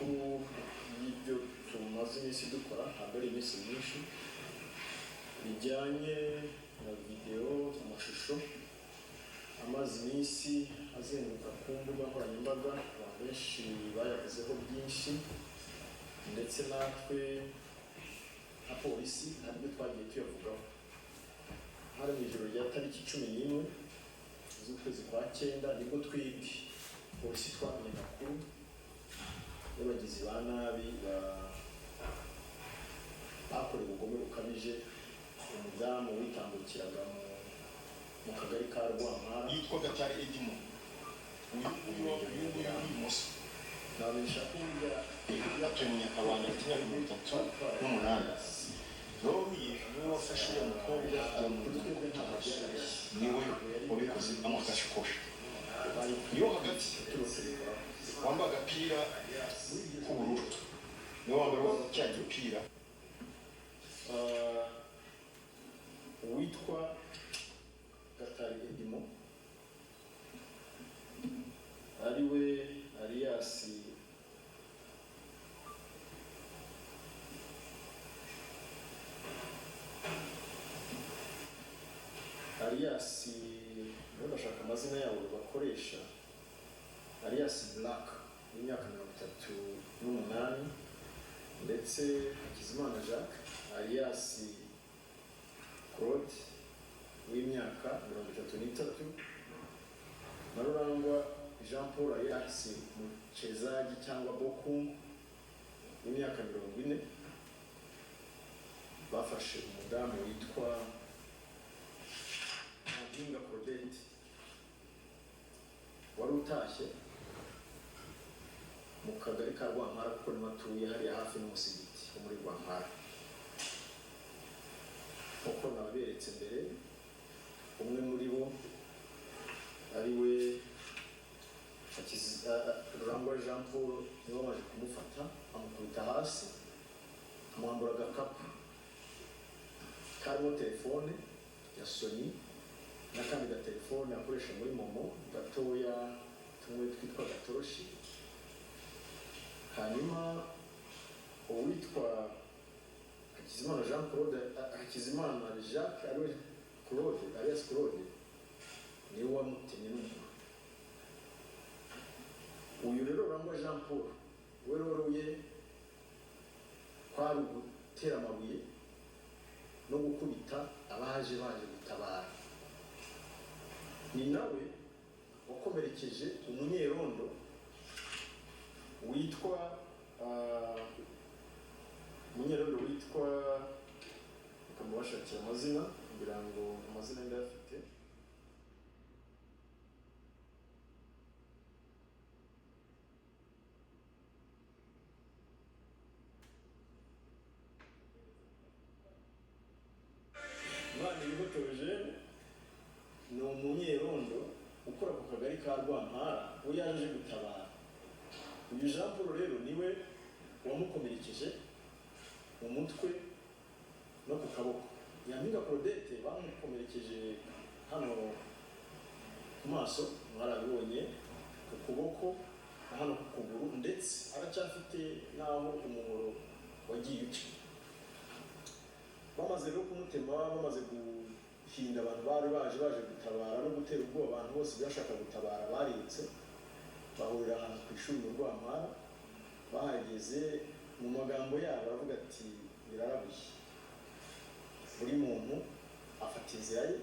Amakuru y'ibyo tumaze iminsi dukora, ntabwo ari iminsi myinshi, bijyanye na videwo, amashusho amaze iminsi azenguruka ku mbuga nkoranyambaga. Abantu benshi bayavuzeho byinshi, ndetse natwe nka polisi hari ibyo twagiye tuyavugaho. Hari mu ijoro rya tariki 11 z'ukwezi kwa cyenda, nibwo twebwe polisi twamenye amakuru y'abagizi ba nabi bakorewe ubugome bukabije umudamu witambukiraga mu kagari ka Rwampara. Yitwa Gatari Edimo, uyu nguyu, uyu nguyu w'ibumoso. Nabamenyesha ko burya Atuye mu Nyakabanda, afite imyaka 38. Rero niwe wafashe uriya mukobwa Kuri twebwe ntabwo byari bishya. Niwe wabikoze, amufashe kosha. Bari Niwo hagati turose bikoraho. wambaye agapira k'ubururu, niwe wambaye cya gipira. Uwitwa Gatari Edimo, ari we alias alias niwe, ndashaka amazina yabo bakoresha, alias Black, w'imyaka 38, ndetse Hakizimana Jacques alias Claude w'imyaka 33, na Rurangwa Jean Paul alias Muchezaji cyangwa Bokungu w'imyaka 40, bafashe umudamu witwa Nyampinga Claudette wari utashye mu kagari ka Rwampara, kuko niho atuye, hariya hafi n'umusigiti wo muri Rwampara. Nk'uko naberetse mbere, umwe muri bo ari we Rurangwa Jean Paul, niwe wamaze kumufata, amukubita hasi, amwambura agakapu karimo telefone ya Sony n'akandi gatelefone akoresha muri MoMo gatoya, tumwe twitwa gatoroshi. Hanyuma uwitwa Hakizimana Jean Claude, Hakizimana Jacques ariwe Claude alias Claude, niwe wamutemye n'umuguru. Uyu rero Rurangwa Jean Paul we rero kwari ugutera amabuye no gukubita abaje baje gutabara. Ni nawe wakomerekeje umunyerondo witwa umunyerondo witwa, reka mubashakira amazina kugira ngo amazina ndayafite. Umwana Theogene ni umunyerondo ukora ku kagari ka Rwampara, we yaje gutabara. Uyu Jean Paul rero niwe wamukomerekeje mu mutwe no ku kaboko. Nyampinga Claudette bamukomerekeje hano ku maso, mwarabibonye, ku kuboko na hano ku kuguru, ndetse aracyafite n'aho umuhoro wagiye uca. Bamaze rero kumutema, bamaze guhinda abantu bari baje gutabara no gutera ubwoba abantu bose bashaka gutabara, barirutse bahurira ahantu ku ishuri mu Rwampara. Bahageze, mu magambo yabo baravuga ati: "Birarabuye." Buri muntu afata inzira ye.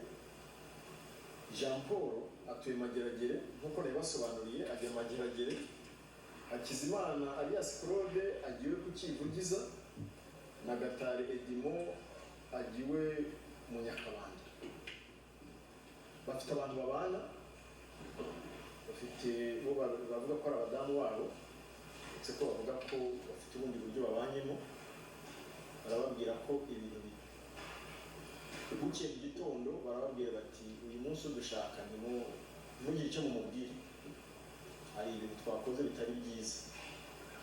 Jean Paul atuye Mageragere, nk'uko nabibasobanuriye, ajya Mageragere. Hakizimana alias Claude agiwe ku Kivugiza, na Gatari Edimo agiwe mu Nyakabanda. Bafite abantu babana, bafite bo bavuga ko ari abadamu babo, uretse ko bavuga ko bafite ubundi buryo babanyemo. Barababwira ko ibintu bukeye mu gitondo, barababwira bati: "Uyu munsi udushaka ntimugire icyo mumubwire, hari ibintu twakoze bitari byiza."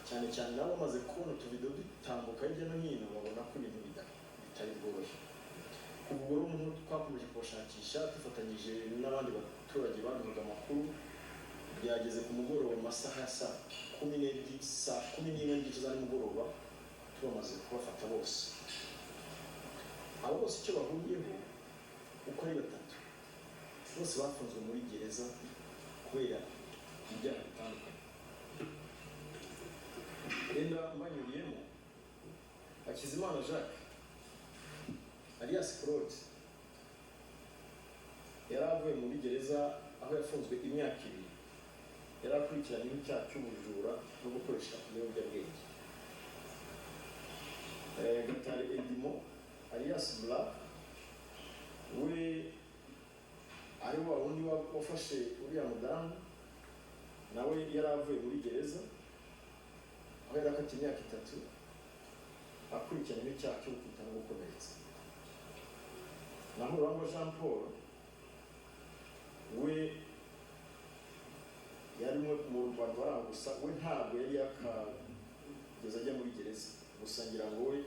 Cyane cyane nabo bamaze kubona utuvido dutambuka hirya no hino, babona ko ibintu bitari bworoshye. Kuva ubwo rero twakomeje kubashakisha dufatanyije n'abandi baturage baduhaga amakuru. Byageze ku mugoroba, mu masaha ya saa 12, saa 11:30 za nimugoroba, tubamaze kubafata bose. Abo bose icyo bahuriyeho uko ari batatu, bose bafunzwe muri gereza kubera ibyaha bitandukanye. Wenda mbanyuriyemo, Hakizimana Jacques alias Claude yari avuye muri gereza aho yafunzwe imyaka 2, yari akurikiranyweho icyaha cy'ubujura no gukoresha ibiyobyabwenge. Gatari Edimo alias Black, we ari wa wundi wafashe uriya mudamu, nawe yari avuye muri gereza aho yari akatiye imyaka 3, akurikiranyweho icyaha cyo gukubita no gukomeretsa. Naho Rurangwa Jean Paul we yari umwe mu bantu bari aho, gusa we ntabwo yari yakageza ajya muri gereza, gusa ngira ngo we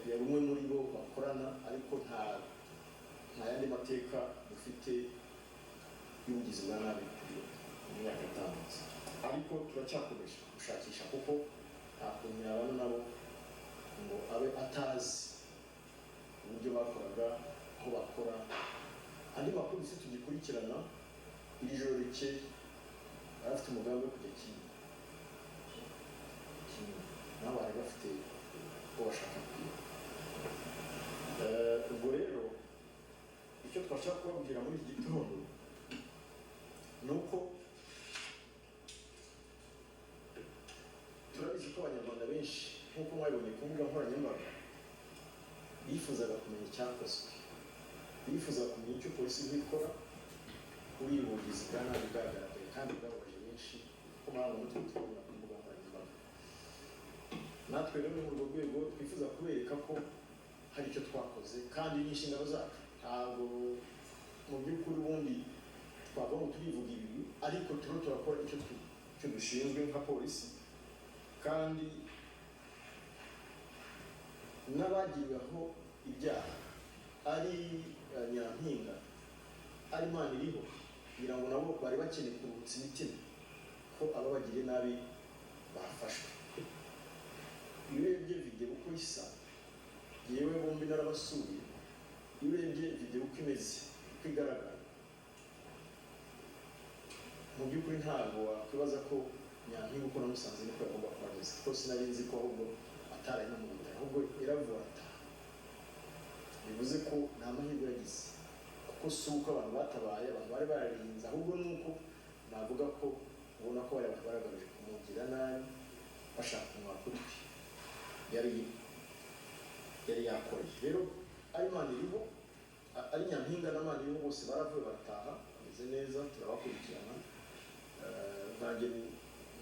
yari umwe muri bo bakorana, ariko nta yandi mateka dufite y'ubugizi bwa nabi kuri we mu myaka itambutse. Ariko turacyakomeje gushakisha, kuko nta kuntu yabana nabo ngo abe atazi uburyo bakoraga, aho bakora. Andi makuru dufite tugikurikirana, iri joro rikeye bari bafite umugambi wo kujya Kinyinya, nabo bari bafite uko bashaka kwiba. Ubwo rero icyo twashaka kubabwira muri iki gitondo ni uko turabizi ko Abanyarwanda benshi, nk'uko mwabibonye ku mbuga nkoranyambaga, bifuzaga kumenya icyakozwe, bifuzaga kumenya icyo polisi iri ikora kuri ubu bugizi bwa nabi bwagaragaye kandi bwababaje benshi, kuko amarangamutima tubona ku mbuga nkoranyambaga. Natwe rero muri urwo rwego twifuza kubereka ko hari icyo twakoze kandi ni inshingano zacu. Ntabwo mu by'ukuri ubundi twavuga ngo turivuga ibigwi, ariko turiho turakora icyo dushinzwe nka polisi, kandi n'abagiriweho ibyaha, ari Nyampinga, ari Maniriho, kugira ngo nabo bari bakeneye kuruhutsa imitima ko ababagiriye nabi bafashwe. Iyo urebye videwo uko isa, yewe bombi narabasuye, iyo urebye videwo uko imeze, uko igaragara, mu by'ukuri ntabwo wakwibaza ko Nyampinga uko namusanze niko yagomba kuba ameze, kuko sinari nzi ko ahubwo ataraye no mu bitaro, ahubwo yaravuye arataha. Bivuze ko nta mahirwe yagize, kuko si uko abantu batabaye, abantu bari bararinze, ahubwo ni uko navuga ko ubona ko bari abantu baragamije kumugira nabi, bashaka kumwaka utwi yari yakoreye. Rero ari Maniriho, ari Nyampinga na Maniriho, bose baravuye barataha, bameze neza, turabakurikirana. Nanjye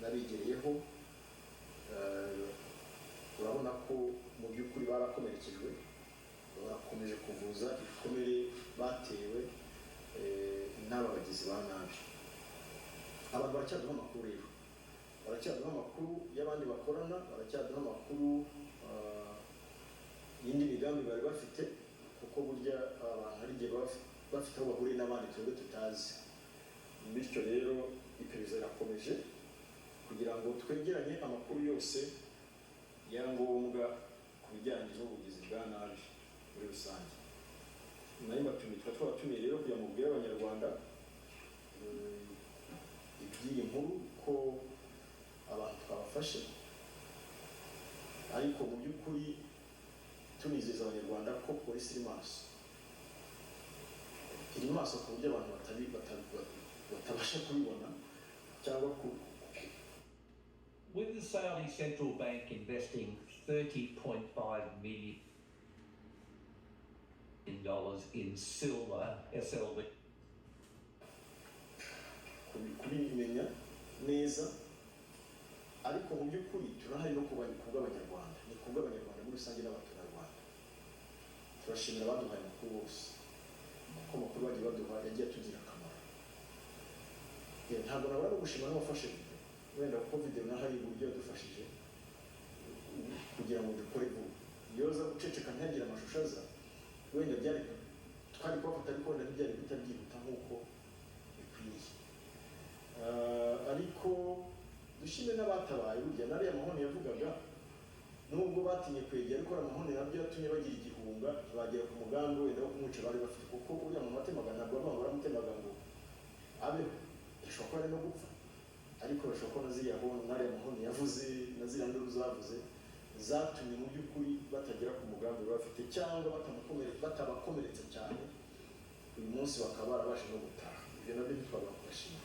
nabigereyeho. Urabona ko mu by'ukuri barakomerekejwe, barakomeje kuvuza ibikomere batewe n'aba bagizi ba nabi. Abantu baracyaduha amakuru rero, baracyaduha amakuru y'abandi bakorana, baracyaduha amakuru y'indi migambi bari bafite, kuko burya abantu hari igihe baba bafite aho bahuriye n'abandi twebwe tutazi. Bityo rero iperereza rirakomeje kugira ngo twegeranye amakuru yose ya ngombwa ku bijyanye n'ubugizi bwa nabi muri rusange. Nayo mbatumiye, tuba twabatumiye rero kugira ngo mubwire Abanyarwanda iby'iyi nkuru, ko abantu twabafashe, ariko mu by'ukuri tunizeza Abanyarwanda ko polisi iri maso, iri maso ku buryo abantu batabasha kubibona cyangwa ku With the Saudi Central Bank investing $30.5 million in silver, SLV, kubimenya neza. Ariko mu by'ukuri turahari no ku bw'Abanyarwanda, ni ku bw'Abanyarwanda muri rusange n'abaturarwanda. Turashimira abaduhaye amakuru bose, kuko amakuru bagiye baduha yagiye atugirira akamaro. Ntabwo nabura no gushima n'uwafashe video wenda, kuko video naho hari uburyo yadufashije kugira ngo dukore vuba. Iyo aza guceceka ntihagire amashusho aza, wenda byari twari kubafata, ariko wenda ntibyari guhita byihuta nk'uko bikwiye. Ariko dushime n'abatabaye. Burya n'ariya mahoni yavugaga, nubwo batinye kwegera, ariko ariya mahoni nabyo yatumye bagira igihunga, ntibagera ku mugambi wenda wo kumwica bari bafite, kuko uriya muntu watemaga ntabwo bavuga ngo baramutemaga ngo abeho, ashobora kuba ari no gupfa. Ariko bashobora kubona ziriya honi n'ariya mahoni yavuze na ziriya nduru zavuze zatumye mu by'ukuri batagera ku mugambi bari bafite, cyangwa batabakomeretsa cyane, uyu munsi bakaba barabasha no gutaha. Ibyo nabyo ntitwabura kubashima.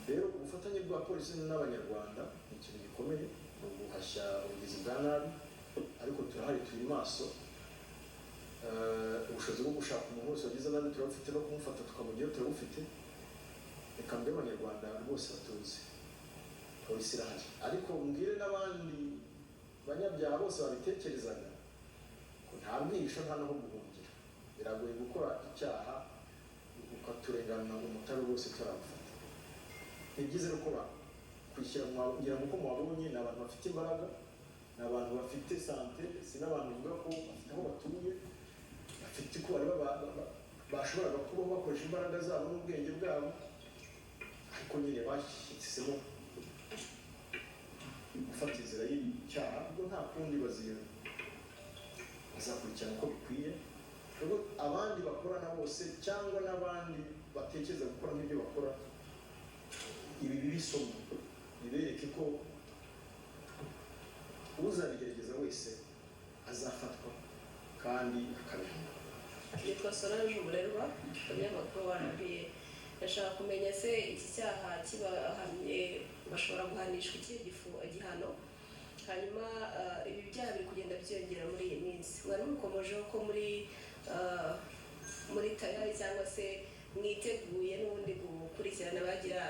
Rero ubufatanye bwa polisi n'Abanyarwanda ni ikintu gikomeye mu guhashya ubugizi bwa nabi, ariko turahari, turi maso. Ubushobozi bwo gushaka umuntu wese wagize nabi turabufite, no kumufata tukamugeraho turabufite. Reka mbere Abanyarwanda rwose batuze, polisi irahari. Ariko mbwire n'abandi banyabyaha bose babitekerezaga ko nta bwihisho, nta n'aho guhungira. Biragoye gukora icyaha ukaturengana umutari rwose turabufata. Ni byiza rero ko kwishyira ngira ngo uko mubabonye, ni abantu bafite imbaraga, ni abantu bafite santé, si n'abantu bavuga ko bafite aho batuye, bafite uko bari bashoboraga kubaho bakoresha imbaraga zabo n'ubwenge bwabo, ariko nyine bashyitsemo gufata inzira y'icyaha. Ubwo nta kundi, bazakurikirana uko bikwiye. Ubwo abandi bakorana bose cyangwa n'abandi batekereza gukora nk'ibyo bakora, ibi bibe isomo, bibereke ko uzabigerageza wese azafatwa kandi akabihanirwa. Nitwa Solange Umurerwa, umunyamakuru wa RBA. Ndashaka kumenya se iki cyaha kibahamye bashobora guhanishwa ikihe gihano? Hanyuma ibi byaha biri kugenda byiyongera muri iyi minsi. Mwari mukomojeho ko muri tayari cyangwa se mwiteguye n'ubundi gukurikirana abagira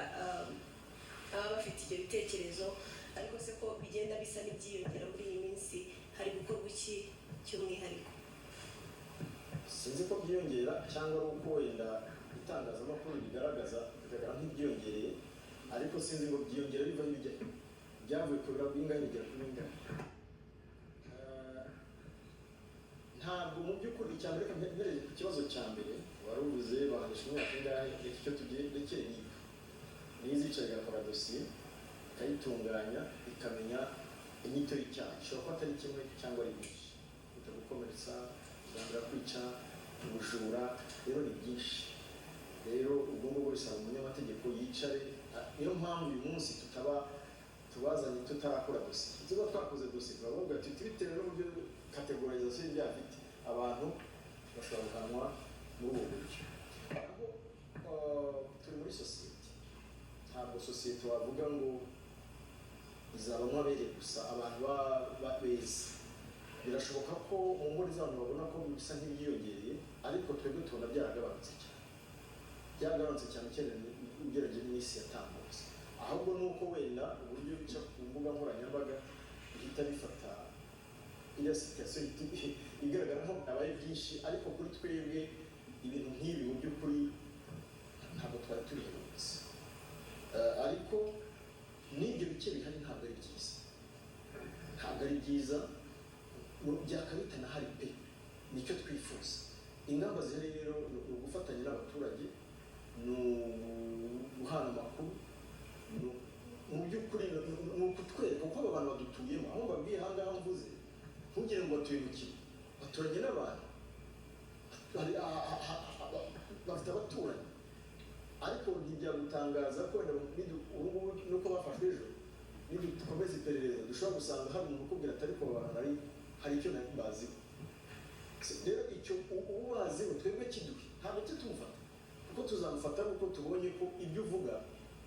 ababa bafite ibyo bitekerezo, ariko se ko bigenda bisa n'ibyiyongera muri iyi minsi, hari gukorwa iki cy'umwihariko? Sinzi ko byiyongera cyangwa ari uko wenda itangazamakuru ribigaragaza bigaragara nk'ibyiyongereye, ariko sinzi ngo byiyongera biva bijya, byavuye ku biro bingahe bigera kuri bingahe. Ntabwo mu by'ukuri, icya mbere, reka mpereye ku kibazo cya mbere wari uvuze, bahanisha imyaka ingahe. Reka icyo tugiye rekere niba niyo izicara igakora dosiye, ikayitunganya, ikamenya inyito y'icyaha. Gishobora kuba atari kimwe cyangwa ari byinshi: kwita gukomeretsa, kugambira kwica, ubujura. Rero ni byinshi. Rero ubwo ngubwo bisaba umunyamategeko yicare. Niyo mpamvu uyu munsi tutaba tubazanye tutarakora dosiye. Tuba twakoze dosiye, turavuga tuti bitewe n'uburyo catégorisation y'ibyaha afite, abantu bashobora guhanwa muri ubu buryo. Aho turi muri sosiyete, ntabwo sosiyete wavuga ngo izabamo abere gusa, abantu beza. Birashoboka ko mu mboni z'abantu babona ko bisa nk'ibyiyongereye, ariko twebwe tubona byaragabanutse cyane, byaragabanutse cyane cyane ugereranyije n'iminsi yatambutse. Ahubwo ni uko wenda uburyo bica ku mbuga nkoranyambaga bihita bifata iriya situation igaragara nko abaye byinshi, ariko kuri twebwe ibintu nk'ibi mu by'ukuri ntabwo twari tubiherutse. Ariko n'ibyo bice bihari ntabwo ari byiza, ntabwo ari byiza, byakaba bitanahari pe. Nicyo twifuza. Ingamba zihari rero ni ugufatanya n'abaturage, ni uguhana amakuru, mu by'ukuri ni ukutwereka kuko aba bantu badutuyemo. Aho mbabwiye aha ngaha mvuze, ntugire ngo batuye mu kigo, baturanye n'abantu. Bafite abaturanyi, ariko ntibyagutangaza ko wenda ubu ngubu nuko bafashwe ejo, nidukomeza iperereza dushobora gusanga hari umuntu ukubwira ati ariko aba bantu hari icyo nari mbaziho. Rero icyo ubaziho twebwe kiduhe, ntabwo tujya tumufata, kuko tuzamufata kuko tubonye ko ibyo uvuga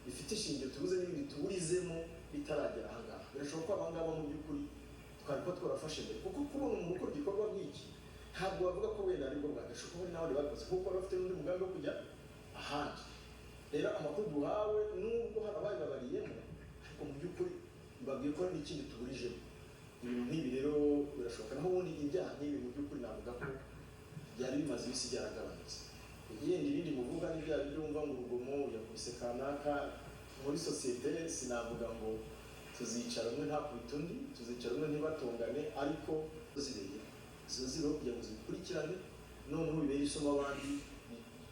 bifite ishingiro, tubuze n'ibindi tuburizemo bitaragera aha ngaha. Birashoboka ko aba ngaba mu by'ukuri twari kuba twarafashe mbere, kuko kubona umuntu ukora igikorwa nk'iki ntabwo bavuga ko wenda aribwo bwa mbere, ko hari n'abandi babikoze, kuko bari bafite n'undi mugambi wo kujya ahandi. Rero amakuru duhawe, nubwo hari ababibabariyemo, ariko mu by'ukuri mbabwiye ko hari n'ikindi tuburijemo. Ibintu nk'ibi rero birashoboka. Naho ubundi ibyaha nk'ibi mu by'ukuri navuga ko byari bimaze iminsi byaragabanutse. Yenda ibindi muvuga ni bya bindi wumva ngo urugomo, yakubise kanaka. Muri sosiyete sinavuga ngo tuzicara umwe ntakubita undi, tuzicara umwe ntibatongane, ariko zibeye ziba ziriho kugira ngo zibikurikirane, noneho bibere isomo abandi,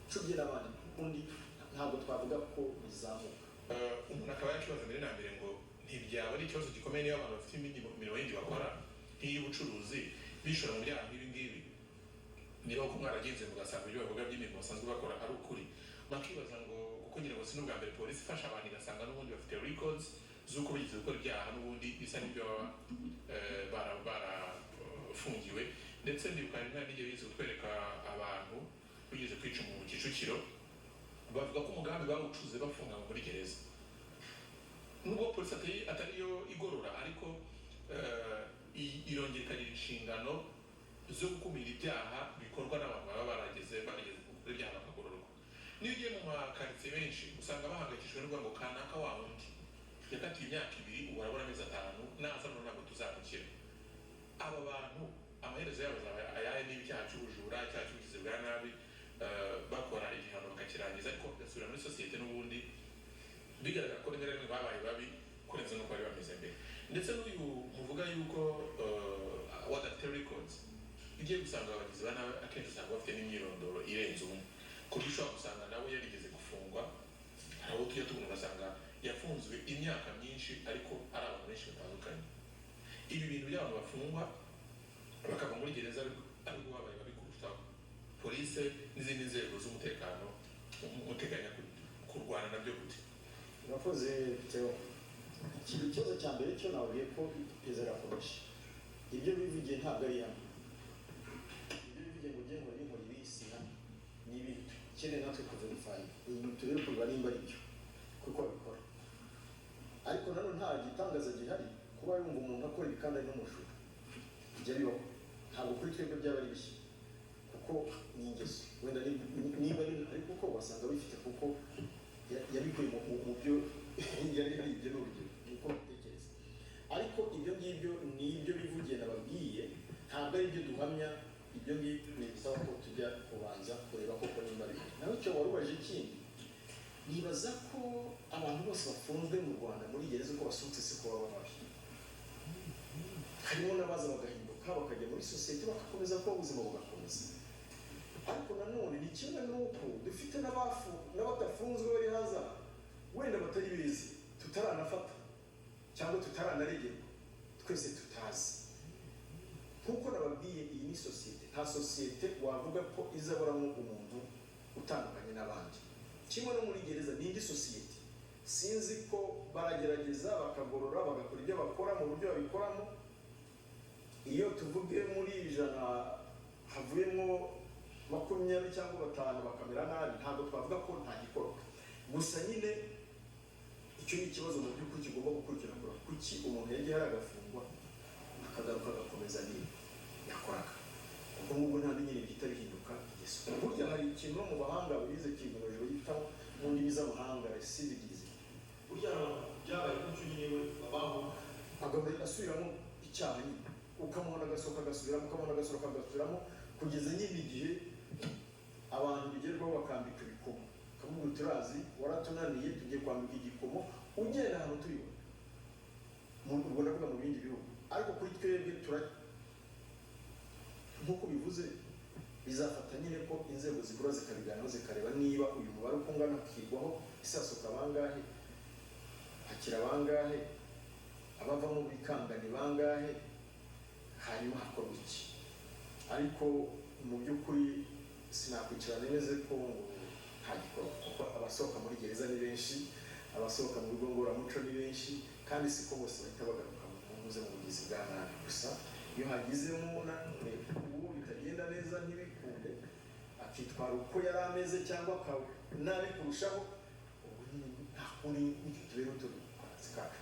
bicubye n'abandi. Undi ntabwo twavuga ko bizamuka. Umuntu akaba yakibaza mbere na mbere ngo ntibyaba ari ikibazo gikomeye niba abantu bafite indi mirimo yindi bakora nk'iy'ubucuruzi bishora mu byaha nk'ibi ngibi, niba ko mwaragenze mugasanga ibyo bavuga by'imirimo basanzwe bakora ari ukuri, bakibaza ngo kuko ngira ngo si n'ubwa mbere polisi ifasha abantu igasanga n'ubundi bafite records z'uko bigeze gukora ibyaha n'ubundi bisa n'ibyo baba barafungiwe. Ndetse ndibuka hari n'igihe bigeze kutwereka abantu bigeze kwica umuntu mu Kicukiro, bavuga ko umugambi bawucuze bafunga muri gereza, nubwo polisi atariyo igorora, ariko irongera ikagira inshingano zo gukumira ibyaha bikorwa n'abantu baba barageze gukora ibyaha bakagororwa. Niyo ugiye mu makaritsiye benshi usanga bahangayikishijwe no kuvuga ngo kanaka wa wundi yakatiwe imyaka 2, ubu arabura amezi 5, naza none ntabwo tuzamukira. Aba bantu amaherezo yabo azaba ayahe niba icyaha cy'ubujura, icyaha cy'ubugizi bwa nabi, bakora igihano bakakirangiza ariko bagasubira muri sosiyete n'ubundi bigaragara ko rimwe na rimwe babaye babi kurenza n'uko bari bameze mbere? Ndetse n'uyu muvuga yuko wadafite records, ugiye gusanga abagizi ba nabi akenshi usanga bafite n'imyirondoro irenze umwe, ku buryo ushobora gusanga nawe yarigeze gufungwa. Hari abo tujya tubona ugasanga yafunzwe imyaka myinshi ariko ari abantu benshi batandukanye. Ibi bintu by'abantu bafungwa bakava muri gereza ariko babaye babi kurushaho, polisi n'izindi nzego z'umutekano muteganya kurwana nabyo gute? Urakoze, Theo. Ikibazo cya mbere cyo nababwiye ko iperereza rirakomeje. Ibyo bivugiye ntabwo ari ihame. Ibyo bivugiye ngo ugiye nkora ibi, nkora ibi, si ihame, ni ibintu dukeneye natwe kuverifyinga, ibintu turebe kureba nimba ari byo kuko babikora. Ariko nanone nta gitangaza gihari kuba yumva umuntu akora ibi kandi ari n'umujura, bijya bibaho. Ntabwo kuri twebwe byaba ari bishya kuko ni ingeso wenda niba ari, ariko uko wasanga bifite kuko yabikuye mu byo yari yaribye, ni urugero, ni uko mbitekereza. Ariko ibyo ngibyo ni ibyo bivugiye nababwiye, ntabwo ari ibyo duhamya. Ibyo ngibyo ni ibisaba ko tujya kubanza kureba koko nimba ari byo. Nawe icyo wari ubaje ikindi, nibaza ko abantu bose bafunzwe mu Rwanda muri gereza uko basohotse siko baba babi. Harimo n'abaza bagahinduka, bakajya muri sosiyete, bagakomeza kuba ubuzima bugakomeza. Ariko nanone ni kimwe n'uko dufite n'abadafunzwe bari hanze aha, wenda batari beza, tutaranafata cyangwa tutaranaregerwa, twese tutazi. Nk'uko nababwiye, iyi ni sosiyete, nta sosiyete wavuga ko izaburamo umuntu utandukanye n'abandi. Kimwe no muri gereza, ni indi sosiyete. Sinzi ko baragerageza bakagorora, bagakora ibyo bakora mu buryo babikoramo. Iyo tuvuge muri 100 havuyemo 20 cyangwa 5 bakamera nabi, ntabwo twavuga ko nta gikorwa. Gusa nyine icyo ni ikibazo mu by'ukuri kigomba gukurikiranwa: kuki umuntu yagiye hari agafungwa, akagaruka agakomeza niba yakoraga? Ubwo ngubwo nta nyine bihita bihinduka ingeso. Burya hari ikintu no mu bahanga bize criminology bita mu ndimi z'amahanga recidivism. Burya byabaye gutyo nyine, we babaho. Agahora asubiramo icyaha nyine, ukamubona agasohoka agasubiramo, ukamubona agasohoka agasubiramo, kugeza nyine igihe abantu bigerwaho bakambika ibikomo, ukavuga uti: "Turazi waratunaniye, tugiye kwambika igikomo, ugenda ahantu tubibona." Ubwo ndavuga mu bindi bihugu, ariko kuri twebwe tura nk'uko bivuze bizafata nyine ko inzego zikura zikabiganiraho, zikareba niba uyu mubare uko ungana hakigwaho isasoka bangahe, hakira bangahe, abavamo bikanga ni bangahe, hanyuma hakorwa iki. Ariko mu by'ukuri sinakwicara nemeze ko ngo nta gikorwa, kuko abasohoka muri gereza ni benshi, abasohoka mu bigo ngororamuco ni benshi, kandi siko bose bahita bagaruka mu ntuze mu bugizi bwa nabi. Gusa iyo hagizemo nanone uwo bitagenda neza ntibikunde, akitwara uko yari ameze cyangwa akaba nabi kurushaho, ubwo nyine nta kundi, nicyo tubereho turi akazi kacu.